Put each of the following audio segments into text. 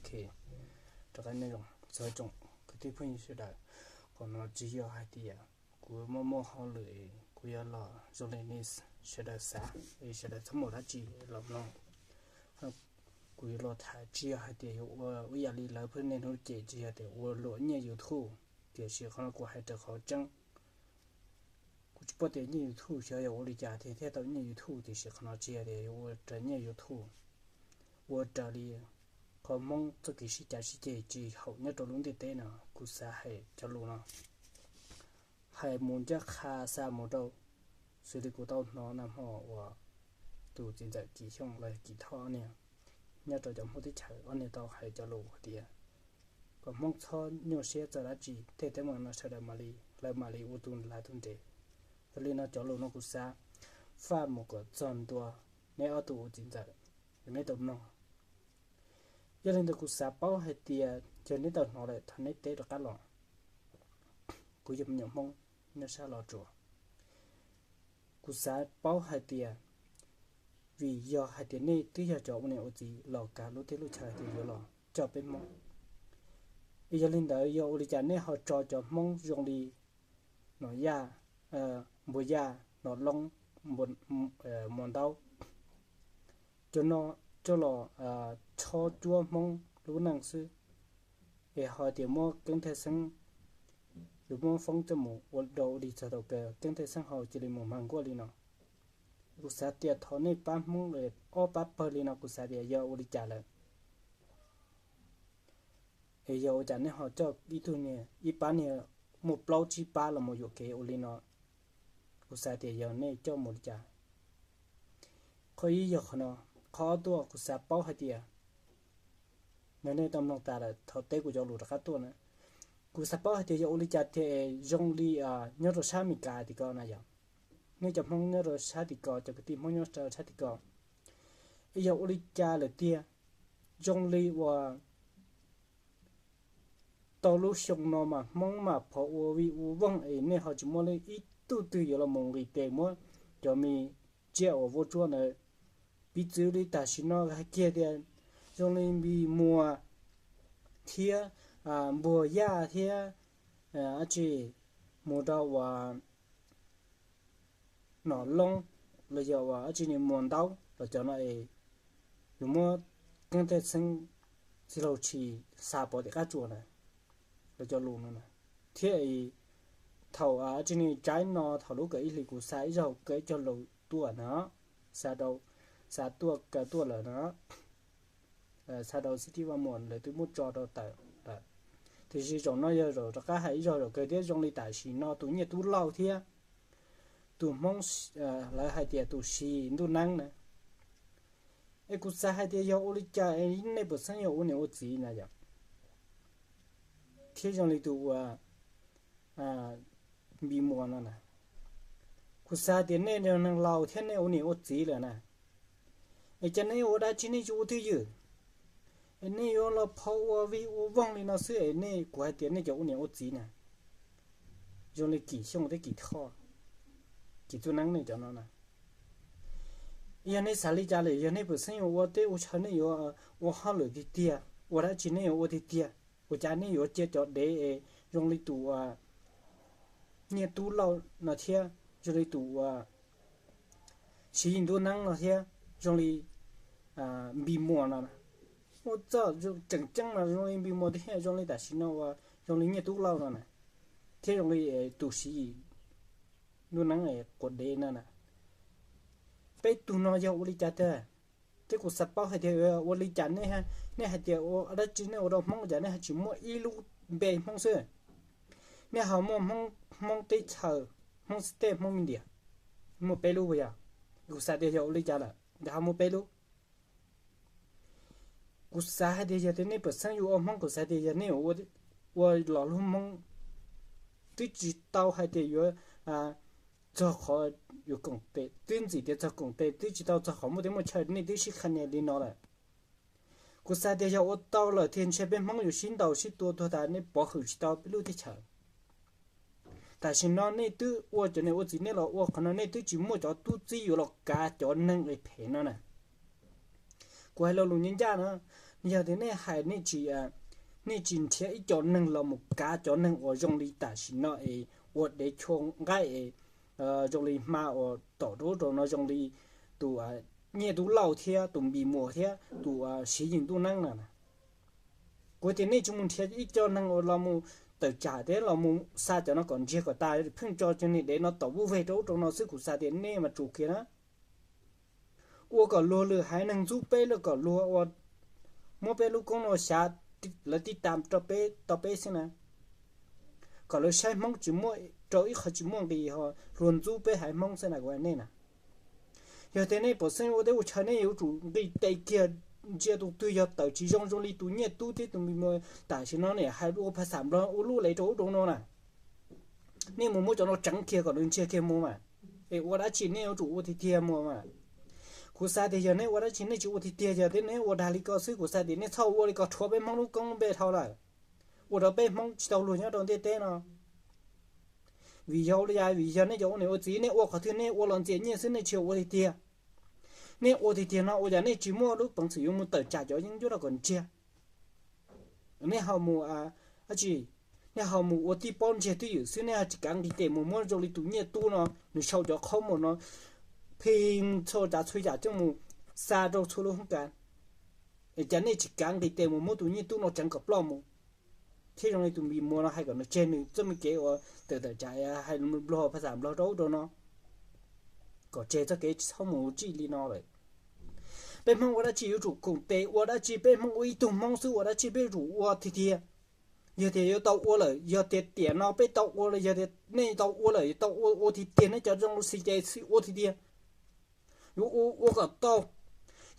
Ok, rov qab nej zoo txog tsoom kwv tij phooj ywg sawv daws, qhov no tsis yog hais tias kuv muaj muaj hauj lwm kuv yuav los zoo li nej sawv daws xav, sawv daws txhob mus dab tsi los mloog. Kuv yuav los tham tsis yog hais tias yuav ua ib yam li lawv pheej niaj hnub cem, tsis yog tias ua luam nyiaj YouTube, tiam sis qhov no kuv hais raws qhov tseeb. Kuv tsis paub tias nyiaj YouTube xyov yog ua li cas thiaj thiaj tau nyiaj YouTube, tiam sis qhov no tsis yog tias yuav ua raws nyiaj YouTube, ua raws li qhov Hmoob txoj kev sib cav sib ceg tsis haum nyob rau lub ntiaj teb no. Kuv xav hais cov lus no hais mus ncaj qha xa mus rau, xws li kuv tau hnov nag hmo uas tus txiv ntxawm Kim Xyooj los Kim Thoj ob niag nyob rau cov Hmoob teb chaws ob niag tau hais cov lus hais tias kom Hmoob txhob nyuaj siab txog dab tsi, tej teeb meem no sawv daws mam li, lawv mam li ua tus lav tus nres. Yog li no cov lus no kuv xav faj mus kom txog ntua neb ob tug ua txiv ntxawm, neb tau mloog. Yog li ntawd kuv xav paub hais tias yog neb tau hnov lawm thov neb teb rov qab los. Kuv yog me nyuam Hmoob nyob sab Los Tsuas. Kuv xav paub hais tias vim yog hais tias nej twb yog cov ua niam ua txiv los kav lub teb lub chaw tias yuav los coj peb Hmoob, es yog li ntawd yog ua li cas nej ho tso cov Hmoob zoo li Nom Yaj, Npua Yaj, Nom Loob, Muas Ntaub, cov no coj los rho cuab Hmoob lub neej xwb, es ho tias muab Keeb Thaj Xeeb, yuav muab foob coj mus ua dau ua dig txog thaum kawg Keeb Thaj Xeeb ho cia li mus mag nkuaj li no. Kuv xav tias thaum nej pab Hmoob ob pab pawg li no kuv xav tias yog ua li cas lawm. Es yog ua cas nej ho coj ib tug niag ib pab niag muaj plaub tsib pab los mus yuam kev ua li no? Kuv xav tias yog nej coj mus li cas. Qhov ib yog qhov no, qhov ob tuaj kuv xav paub hais tias, yog nej tau mloog tas lawm thov teb kuv cov lus rov qab tuaj na. Kuv xav paub hais tias yog ua li cas tiag zoo li nyob rau sab Amelikas tim ko na yom, nej cov Hmoob nyob rau sab tim ko, cov kwv tij Hmoob nyob rau sab tim ko, es yog ua li cas lawm tiag zoo li uas tau lub xyoo no mas Hmoob mas phov ua vij ua voog es nej ho tsis muaj leej ib tug twg yuav los mus nqis tes muab cov me tsiaj uas vuab tsuab ntawd. Piv txwv li tam sim no hais kiag tias zoo li Npis Muas thiab Npuag Yaj thiab dab tsi mus rau uas Nom Loob los yog uas dab tsi ni Muas Ntaub los cov no es yuav muab Keeb Thaj Xeeb txij laug tshis xa pov tim qab tsuas na, los cov lus no na. Thiab thaum dab tsi ni Jaib no thaum lub kawm ib hlis kuv xa ib zaug kawm ib co lus tuaj na, xa rau, xa tuaj kaw tuaj lawm na, xa rau Xib Tib Vaj Muas lawv twb muab tso rau tawm lawm. Tiam sis zaum no yog zaum rov qab hais ib zaug zaum kawg thiab zoo li tam sim no tus Nyiaj Tub Lauj thiab tus Hmoob, lawv hais tias tus Siv Ntuj Neeb na. Es kuv xav hais tias yog ua li cas es nej puas xeeb yog ua niam ua txiv na yom, thiab zoo li tus uas Npis Muas no na. Kuv xav tias nej yog neeg laus thiab nej ua niam ua txiv lawm na, es cas nej ua dab tsi nej tsis ua twj ywm, es nej yuav los phov ua vij ua voog li no xwb es nej, kuv hais tias nej cov ua niam ua txiv na, zoo li Kim Xyooj thiab Kim Thoj, Kim Txuj Neeb nej cov no na. Yog nej xav li cas lawm, yog nej puas xeeb yuav ua teb ua chaw nej yuav ua hauj lwm tiag tiag, ua dab tsi nej yuav ua tiag tiag, ua cas nej yuav cia cov dev es zoo li tus Nyiaj Tub Lauj no thiab zoo li tus Siv Ntuj Neeb no thiab zoo li Npis Muas no, ua txoj tseem ceeb mas zoo li Npis Muas thiab zoo li tam sim no uas zoo li Nyiaj Tub Lauj no na, thiab zoo li tus Siv Ntuj Neeb quav dev no na. Peb tug no yog ua li cas tiag? Thiab kuv xav paub hais tias ua li cas nej, nej hais tias ua dab tsi nej ua rau Hmoob cas nej ho tsis muaj ib lub npe Hmoob xwb, nej ho muaj Hmoob teb chaws, Hmoob state, Hmoob India, muaj peb lub puas yog? Kuv xav tias yog ua li cas lawm nkawd ho muaj peb lub. Kuv xav hais tias yog tias nej puas xeeb yuav ua Hmoob, kuv xav tias yog nej ua los lub Hmoob twb tsis tau hais tias yuav txog qhov yuav koom tes, twb ntxim tias txog koom tes, twb tsis tau txog qhov muaj teb muaj chaw nej twb sib qhia nias li no lawm. Kuv xav tias yog ua tau lawm tiag ntshe peb Hmoob yuav sib ntaus sib tua tuag tas, nej pov hwm tsis tau peb lub teb chaws. Tam sim no nej twb ua cov niam ua txiv, nej los ua qhov no nej twb tsis muaj cov tub txib yuav los kav cov neeg es phem no na. Kuv hais lo lus ncaj ncaj no, Yog tias nej hais, nej tsis nrhiav ib co neeg los mus kav cov neeg uas zoo li tam sim no es ua dev chua nqaij es zoo li hma uas tom rau ub rau no zoo li tus Nyiaj Tub Lauj thiab tus Npis Muas thiab tus Siv Yis Ntuj Neeb no. Kuv tias nej tsis mus nrhiav ib co neeg uas los mus tawm tsam thiab los mus xa cov no kom ntsiag kom tas, pheej tso cov niag dev no tom vuj veg rau ub rau no xwb, kuv xav tias nej mas tsum kiag na. Ua kom luag lwm haiv neeg ntxub peb, ua kom luag ua, muab peb lub koob no xyav, lawv tib tam rau peb tau peb xwb na. Kom lawv saib Hmoob tsis muaj, rau ib qho tsis muaj nqis ho luag ntxub peb haiv Hmoob xwb na kuv hais nej na. Yog tias nej pom xeeb ua teb ua chaw nej yuav tsum nqis tes kiag, ntsia tus twg yog tawm tsis zoo zoo li tus Nyiaj Tub thiab tus Npis Muas tam sim no nej hais ua phas xas Nplog ua lub lev rau ub rau no na. Nej mus muab cov no tseev kiag kom nws ntsiag kiag mus mas. Es ua dab tsi nej yuav tsum ua tiag tiag mus mas. Kuv xav tias yog nej ua dab tsi nej tsis ua tiag tiag, yog tias nej ua dag li ko xwb kuv xav tias nej txhob ua li ko, rhuav peb Hmoob lub koob npe dhau lawm, ua rau peb Hmoob tsis tau luag nyob rau ntiaj teb no. Vim yog li cas? Vim yog nej cov ua niam ua txiv nej ua qhov twg nej ua los ntxias nyiaj xwb, nej tsis ua tiag tiag. Nej ua tiag tiag no ua cas nej tsis muaj lub peev xwm yuav mus tawm tsam cov yeeb ncuab no kom ntsiag? Nej ho mus, nej ho mus ua tib pob ntsiag twj ywm xwb, nej ho tsis kav nqis tes mus muab zoo li tus Nyiaj Tub no, nws sau cov qhob mus no, pheej txhua tsav txhua yam coj mus xa rau txhua lub hoob kas. Cas nej tsis kav nqis tes mus muab tus Nyiaj Tub no tseev kom ploj mus, thiab zoo li tus Npis Muas no hais kom nws tseg nws txoj me kev uas tawm tawm tsam hais Nplog phas xas Nplog rau ub rau no, kom tseg txoj kev tsis txhob mus tsij li no lawm. Peb Hmoob ua dab tsi yuav tsum koom tes, ua dab tsi peb Hmoob ua ib tug Hmoob xwb, ua dab tsi peb yuav tsum ua tiag tiag. Yog tias yuav tau ua lawm, yog tias tiam no peb tau ua lawm, yog tias nej tau ua lawm, yuav tau ua, ua tiag tiag, nej cov zoo xi ces xij ua tiag tiag. Yuav ua ua kom tau,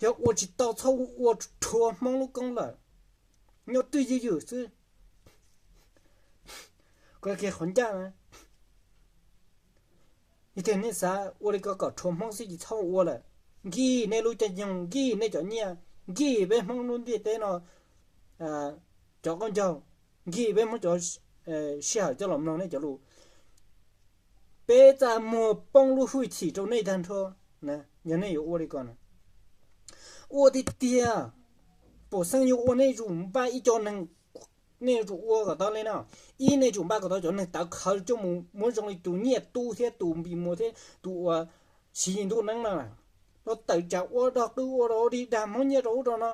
yog ua tsis tau txhob ua, rhuav Hmoob lub koob lawm, nyob twj ywm ywm xwb. Kuv qhov ncaj na, yog tias nej xav ua li ko kom rhuav Hmoob xwb ces txhob ua lawm. Nkig nej lub caij nyoog, nkig nej cov nyiaj, nkig peb Hmoob lub ntiaj teb no cov qaub ncaug, nkig peb Hmoob cov sij hawm coj los mloog nej cov lus. Peb txaj muag poob lub hwj chim rau nej tag nrho. Yog nej yuav ua li ko na, ua tiag tiag, pom xeeb yuav ua nej yuav tsum npaj ib co neeg, nej yuav tsum ua kom tau li no. Ib, nej tsum npaj kom tau cov neeg tawv qhawv coj mus muab zoo li tus Nyiaj Tub thiab tus Npis Muas thiab tus uas Siv Yis Ntuj Neeb no, los tawm tsam ua dog qw ua rau ua dig dag Hmoob nyiaj rau ub rau no.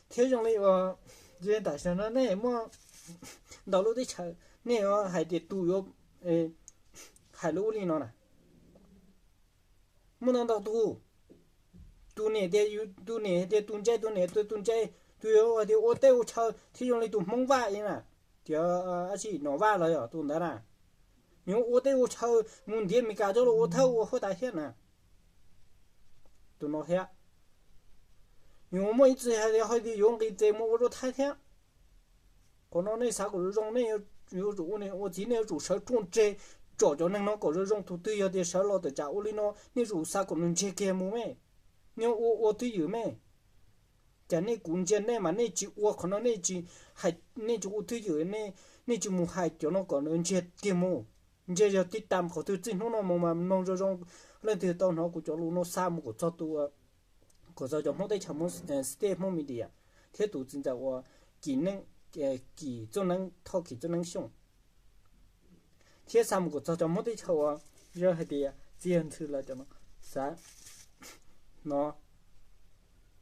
Thiab zoo li uas tam sim no nej muaj ntau lub teb chaws, nej yuav hais tias tus yuav hais lub ub li no na. Muaj ntau ntau tus, tus niam tias, tus niam tias tus ntse, tus niam tias tus ntse, tus yuav hais tias ua teb ua chaw thiab zoo li tus Hmoob Vaj li na, tias dab tsi Nom Vaj los yog tus ntawd na, nws ua teb ua chaw mus ntiav Meskas coj los ua thawj ua huab tais thiab na. Tus no thiab, nws muaj ib txhia hais tias yuav nqis tes mus ua rau Thaib thiab. Qhov no nej xav kom zoo zoo, nej yuav tsum ua niam ua txiv nej yuav tsum sawv ruaj ntseg tsom cov neeg no kom zoo zoo. Tus twg yog tias sawv los tawm tsam ua li no nej yuav tsum xav kom nws ntsiag kiag mus me, nyob ua ua twj ywm me. Cas nej, kuv ntsia nej mas nej tsis ua qhov no, nej tsis hais, nej tsis ua twj ywm, nej tsis mus hais cov no kom nws ntsiag kiag mus. Ntsia yog tib tam qhov twg txij hnub no mus mas mloog zoo zoo, leej twg tau hnov kuv cov lus no xa mus kom txog tus, kom txog cov Hmoob teb chaws Hmoob, xib teb Hmoob Media thiab tus txiv ntxawm uas Kim Txuj Neeb, Thoj Kim Txuj Neeb Xyooj, thiab xa mus kom txog cov Hmoob teb chaws uas yog hais tias txiv yawg ntxhw lawv cov no, xav no,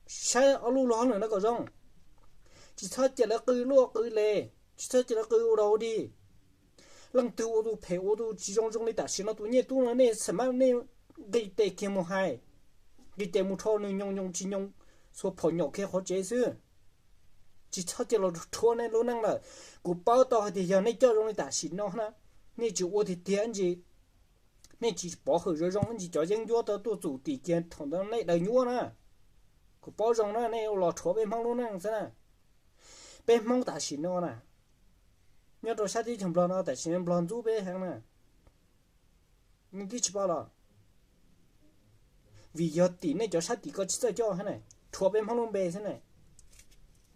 saib ob lub luag hauj lwm no kom zoo. Tsis txhob cia lawv qw luaj qw le, tsis txhob cia lawv qw ua dog ua dig. Leej twg ua tus phem ua tus tsis zoo zoo li tam sim no tus Nyiaj Tub no nej xam mab nej nqis tes kiag mus hais, nqis tes mus rho nws nyoos nyoos tsis nyoos, xuas phom nyom kiag qhov tsev xwb. Tsis txhob cia los rhuav nej lub neej lawm. Kuv paub tau hais tias yog nej coj zoo li tam sim no na, nej tsis ua tiag tiag ntsis, nej tsis pov hwm zoo zoo ntsis cov yeeb ncuab tau tuaj txum tim kiag thaum ntawd nej daws nyuaj na. Kuv paub zoo na, nej los rhuav peb Hmoob lub neej xwb na. Peb Hmoob tam sim no na, nyob rau sab teb chaws Nplog no tam sim no Nplog ntxub peb heev na. Nej twb tsis paub los? Vim yog tim nej cov sab tim ko tsis txawj coj thiab na, rhuav peb Hmoob lub npe xwb na.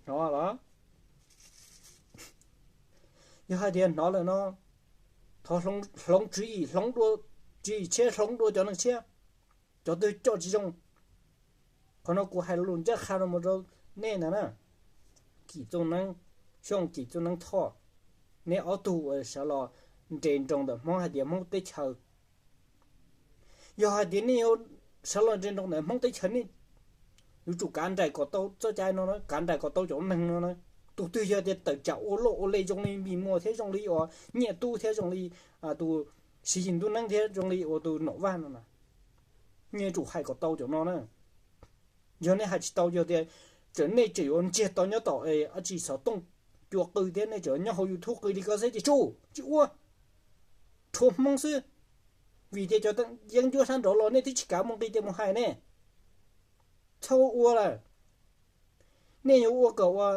Hnov los? Yog hais tias hnov lawm no, thov hloov tswv yim, hloov dua tswv yim tshiab, hloov dua cov neeg tshiab, cov twg coj tsis zoo. Qhov no kuv hais lus ncaj qha no mus rau Nej no na, Kim Txooj Neeb, Xyooj Kim Txooj Neeb Thoj, neb ob tug uas sawv los nres nroos ntawm Hmoob hais tias Hmoob teb chaws. Yog hais tias nej yuav sawv los nres nroos ntawm Hmoob teb chaws, nej yuav tsum kav nraim kom tau txoj cai no, kav nraim kom tau cov neeg no na. Tus twg yog tias tawm tsam ua loj ua le zoo li Npis Muas thiab zoo li uas Nyiaj Tub thiab zoo li tus Siv Yis Ntuj Neeb thiab zoo li uas tus Nom Vaj no na, nej yuav tsum hais kom tau cov no na. Yog nej hais tsis tau, yog tias tseem nej tseem yuav ntsiag to nyob tom dab tsi xov tooj cua qw thiab nej tseem nyob hauv YouTube qw li ko xwb ces tsuj tsis ua, rhuav Hmoob xwb. Vim tias cov yeeb ncuab sab nraud los nej twb tsis kav mus nqis tes mus hais ne. Txhob ua lawm. Nej yuav ua kom ua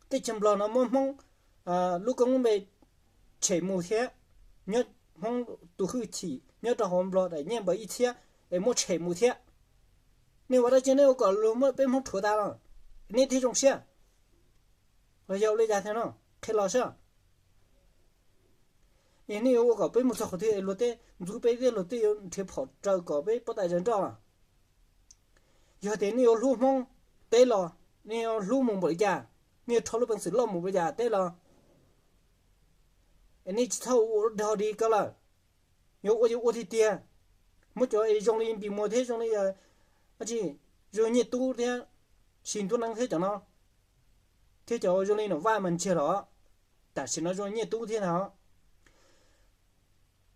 teb chaws Nplog no muab Hmoob lub koob lub npe tshem mus thiab, nyob Hmoob tus hwj chim nyob rau hauv Nplog daim nyiaj npaum ib txhiab es muab tshem mus thiab. Nej ua dab tsi nej ua kom luag muab peb Hmoob rhuav tas los, nej thiaj zoo siab los yog ua li cas thiab no? Qhia los saib. Es nej yuav ua kom peb mus txog qhov twg es luag tej ntxub peb thiab luag tej yuav nrhiav phom raws kom peb pob tais zam nroj los? Yog tias nej yuav hlub Hmoob teb los, nej yuav hlub mus npaum li cas, nej yuav rho lub peev xwm loj mus npaum li cas teb los, es nej tsis txhob ua dog dig ko lawm. Yuav ua yuav ua tiag tiag, muab cov zoo li Npis Muas thiab zoo li, tsis, zoo Nyiaj Tub thiab Siv Ntuj Neeb thiab cov no, thiab cov zoo li Nom Vaj mas ntsiag los, tam sim no zoo Nyiaj Tub thiab na.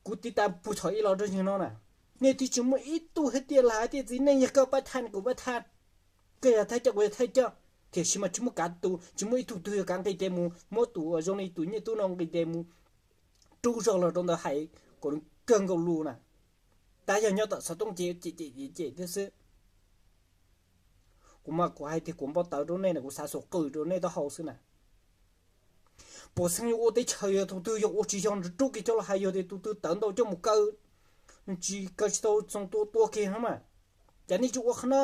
Kuv tiv tas puag thaum ub los rau nim no na, nej twb tsis muaj ib tug hais tias lam hais tias txiv neej yog koj pab thaj kuv pab thaj, koj yog thaj coj kuv yog thaj coj, tiam sis mas tsis muaj kav tus, tsis muaj ib tug twg yog kav nqis tes mus muab tus uas zoo li tus Nyiaj Tub no nqis tes mus rub zog los rau ntawd hais kom kawg nkaus lus na. Tab yog nyob tom xov tooj ces cem cem cem cem thiab xwb. Kuv mas kuv hais tias kuv npau taws rau nej na, kuv xav xaus qws rau nej taub hau xwb na. Puas xeeb yuav ua teb chaws yog tus twg yog ua tsis yog rub kiag coj los hais, yog tias tus twg tawv ntau coj mus kaw, tsis kaw tsis tau txoos tua tua kiag mas. Cas nej tsis ua qhov no?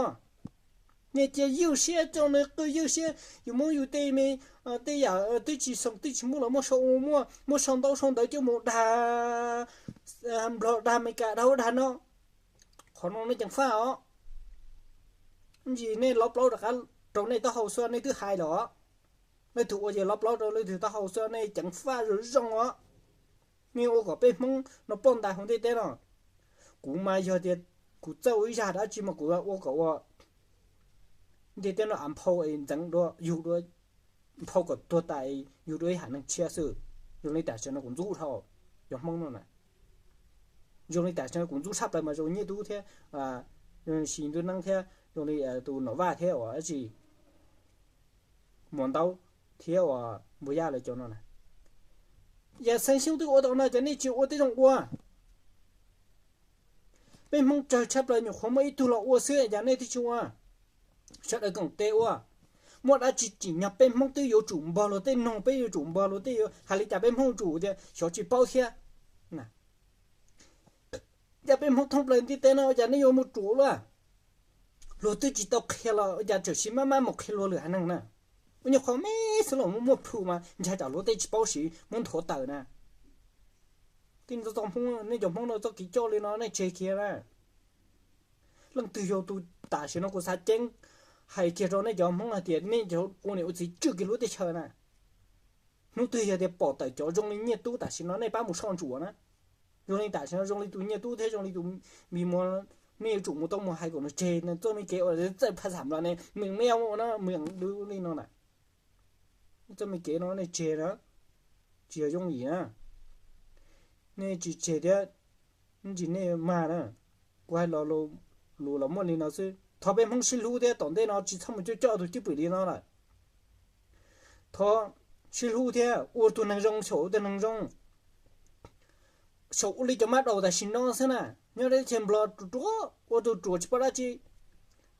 Nej cia ywj siab coj nws qw ywj siab, yus muab yus tej me, tej yam twb tsis xoo twb tsis muaj los muab sau ua muaj, muab sau ntaub sau ntawv coj mus dag Nplog dag Amelikas dag ub dag no. Qhov no nej ceev faj os. Ntsis nej lov plaub rov qab rau nej taub hau xwb nej twb hais los. Leej twg ua ces lov plaub rau leej twg taub hau xwb nej ceev faj zoo zoo os. Nej ua kom peb Hmoob no ploj ntais hauv ntiaj teb no. Kuv mas yog tias kuv txawj ua ib zaj dab tsi mas kuv ua kom ua ntiaj teb no av nphau es ntxeev dua yug dua, nphau kom tuag tas yug dua ib haiv neeg tshiab xwb. Zoo li tam sim no kuv ntxub dhau cov Hmoob no na. Zoo li tam sim no kuv ntxub tshaj plaws mas zoo Nyiaj Tub thiab Siv Ntuj Neeb thiab zoo li tus Nom Vaj thiab uas dab tsi Muas Ntaub thiab uas Npuag Yaj lawv cov no na. Yam Xeeb Xyooj twb ua tau no ces nej tsis ua tej zoo ua. Peb Hmoob tsawg tshaj plaws nyuam qhuav muaj ib tug los ua xwb cas nej twb tsis ua. Sawv daws koom tes ua. Muaj dab tsi tsim nyog peb Hmoob twb yuav tsum npog luag tej noog, peb yuav tsum npog luag tej, yuav hais li cas peb Hmoob yuav tsum tias xyov tsis paub thiab. Cas peb Hmoob thoob plaws ntiaj teb no ua cas nej yuav mus ruam luaj? Luag twb tsis tau qhia los ua cas tseem siv maj maj mus qhia luag lwm haiv neeg na? Ua nyuag qhov me xwb los muaj muaj plhu mas ntshai tsam luag tej tsis paub siv muab nthuav tawm na. Tij txoj Hmoob, nej cov Hmoob no txoj kev coj li no nej tseg kiag na. Leej twg yog tus tam sim no kuv xav ceeb hais kiag rau nej cov Hmoob hais tias nej cov ua niam ua txiv tswj kiag lub teb chaws na. Hnub twg yog tias pom tawm cov zoo li Nyiaj Tub tam sim no nej pab mus soj ntsuam na. Zoo li tam sim no zoo li tus Nyiaj Tub thiab zoo li tus Npis Muas, nej yuav tsum mus tau mus hais kom nws tseg nws txoj me kev uas txawj phaj xam los ne, mws me ua no mws du li no na. Txoj me kev no nej tseg na, tsis yog yooj yim na. Nej tsis tseg thiab, ntsis nej mag na. Kuv hais lo lus los muaj li no xwb, thov peb Hmoob sib hlub thiab tom ntej no tsis txhob mus coj coj tus cwj pwm li no lawm. Thov sib hlub thiab ua tus neeg zoo xyaum ua tus neeg zoo, xyaum ua li cov mab daus tam sim no xwb na. Nyob teb chaws Nplog ruam ruam, ua tus ruam tsis paub dab tsi,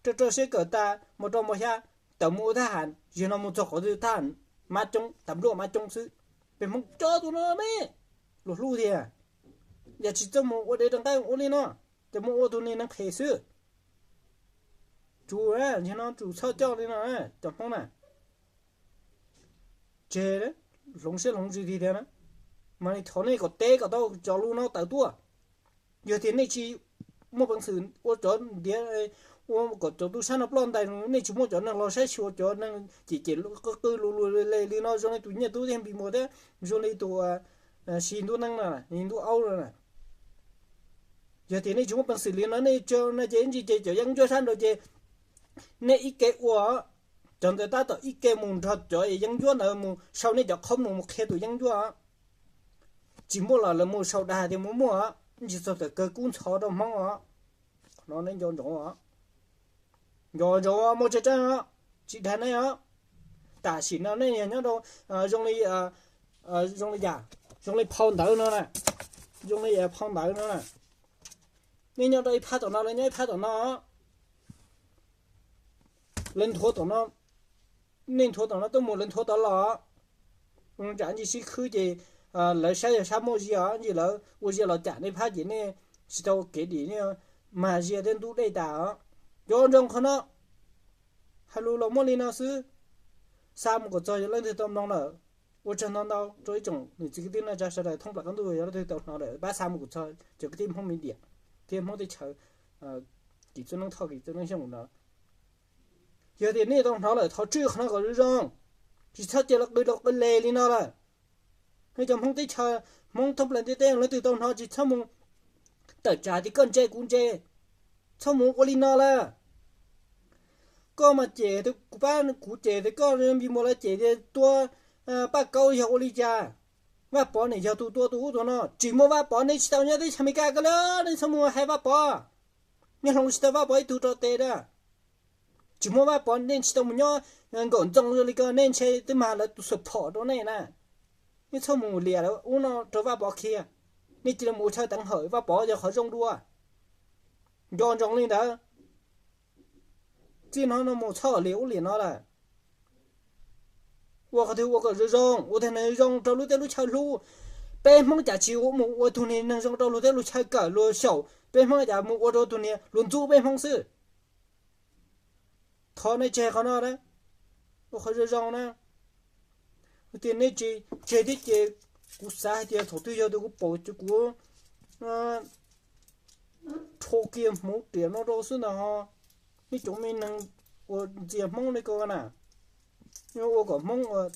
rau rau siab kawm tas mus rau npau xyab, tawm mus ua thab ham, yog no mus txog qhov twg thab ham mab coob, tas npluaj mab coob xwb. Peb Hmoob coj tus no me, luag hlub thiab. Yog tsis txawj mus ua dev rau nqaij ua li no, ces mus ua tus neeg phem xwb. Tsum, yog no tsum txhob coj li no, cov Hmoob na. Tseg, hloov siab hloov ntsws tiag tiag na. Mas thov nej kom teb kom tau cov lus no tawm tuaj. Yog tias nej tsis muaj peev xwm ua cov ntiav, ua kom cov tub sab no ploj ntais, nej tsis muaj cov neeg los saib xyuas cov neeg cem cem qw qw lus lus le li no zoo li tus Nyiaj Tub thiab Npis Muas thiab zoo li tus Siv Ntuj Neeb no, Ntuj Aub no na. Yog tias nej tsis muaj peev xwm li no nej tso no ces ib ntsis ces cov yeeb ncuab sab nraud ces nej ib ke ua, cov ntawd tab tom ib ke mus nrog cov yeeb ncuab ntawd mus sau nej cov qhov mus mus qhia tus yeeb ncuab. Tsis muaj los lawv mus sau dag tias mus muaj, ib ntsis txog tawm kawg kub ntxhov rau Hmoob os. Qhov no nej nco ntsoov os, nco ntsoov os, muaj tseeb tseeb os, tsis dag nej os. Tam sim no nej yog nyob rau zoo li, zoo li yam, zoo li phau ntawv no na, zoo li phau ntawv no na. Nej nyob rau ib phab tom no, lawv nyob ib phab tom no, lawv nthuav tom no, nej nthuav tom no tuaj mus lawv nthuav tom los. Tsam ntsis sib khwb ces lawv saib yog sab muaj zia os, ntsis lawv ua zia los cam nej phab ces nej tsis tau kev dim, nej mag zia thiab ntub dej tas os. Nco ntsoov qhov no, hais lus los muaj li no xwb. Xa mus kom txog yog leej twg tau mloog lawm, ua tsaug ntau ntau rau ib tsoom niam txiv kwv tij neej tsa sawv daws thoob plaws qab ntuj, yog leej twg tau hnov lawm pab xa mus kom txog cov kwv tij Hmoob Miv Tiam thiab Hmoob teb chaws Kim Txwj Neeb Thoj, Kim Txwj Neeb Xyooj no. Yog tias nej tau hnov lawm thov tswj qhov no kom zoo zoo, tsis txhob cia lawv qw rau qw le li no lawm. Nej cov Hmoob teb chaws, Hmoob thoob plaws ntiaj teb leej twg tau hnov tsis txhob mus tawm tsam tias koj ntse kuv ntse, txhob mus ua li no lawm. Koj mas cem tias kuv pab kuv cem tias koj, Npis Muas lawv cem tias tua Paj Kaub yog ua li cas. Vaj Pov nim yog tus tua tus ub tus no, tsis muaj Vaj Pov nej tsis tau nyob teb chaws Amelikas ko li, nej txhob mus hais Vaj Pov. Nej hloov tsis tau Vaj Pov ib tug rau tes da. Tsis muaj Vaj Pov nej tsis tau mus nyob nkaum ntxoo li ko, nej ntshe twb mag lawv tus support rau nej na. Nej txhob mus liam lawv ub no rau Vaj Pov kiag. Nej cia li mus ua chaw teev hawm, Vaj Pov yog qhov zoo dua. Nco ntsoov li ntawd. Txij no no mus txhob liam ub liam no lawm. Ua qhov twg ua kom zoo zoo, ua tug neeg zoo rau lub teb lub chaw hlub. Peb Hmoob cas tsis mus ua tug niag neeg zoo rau luag teb luag chaw kawm luag xyaum, peb Hmoob cas mus ua rau tug niag luag ntxub peb Hmoob xwb. Thov nej tseg qhov no na, ua qhov zoo zoo na. Tias nej tsis tseg thiab ces kuv xav hais tias thaum twg yog tias kuv pom ces kuv rho kiag hmuv riam no rau xwb ntag ho. Nej cov me neeg uas ntxias Hmoob li ko na, nej ua kom Hmoob,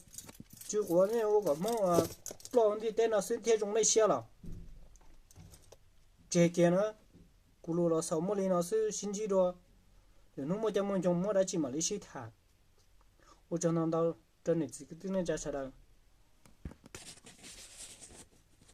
tsis quav, nej ua kom Hmoob ploj ntiaj teb no xwb thiaj zoo nej siab los. Tseg kiag na, kuv lus los xaus muaj li no xwb, sib ntsib dua lwm hnub muaj caij muaj nyoog muaj dab tsi mam li sib tham. Ua tsaug ntau ntau rau niam txiv kwv tij neej tsa sawv daws.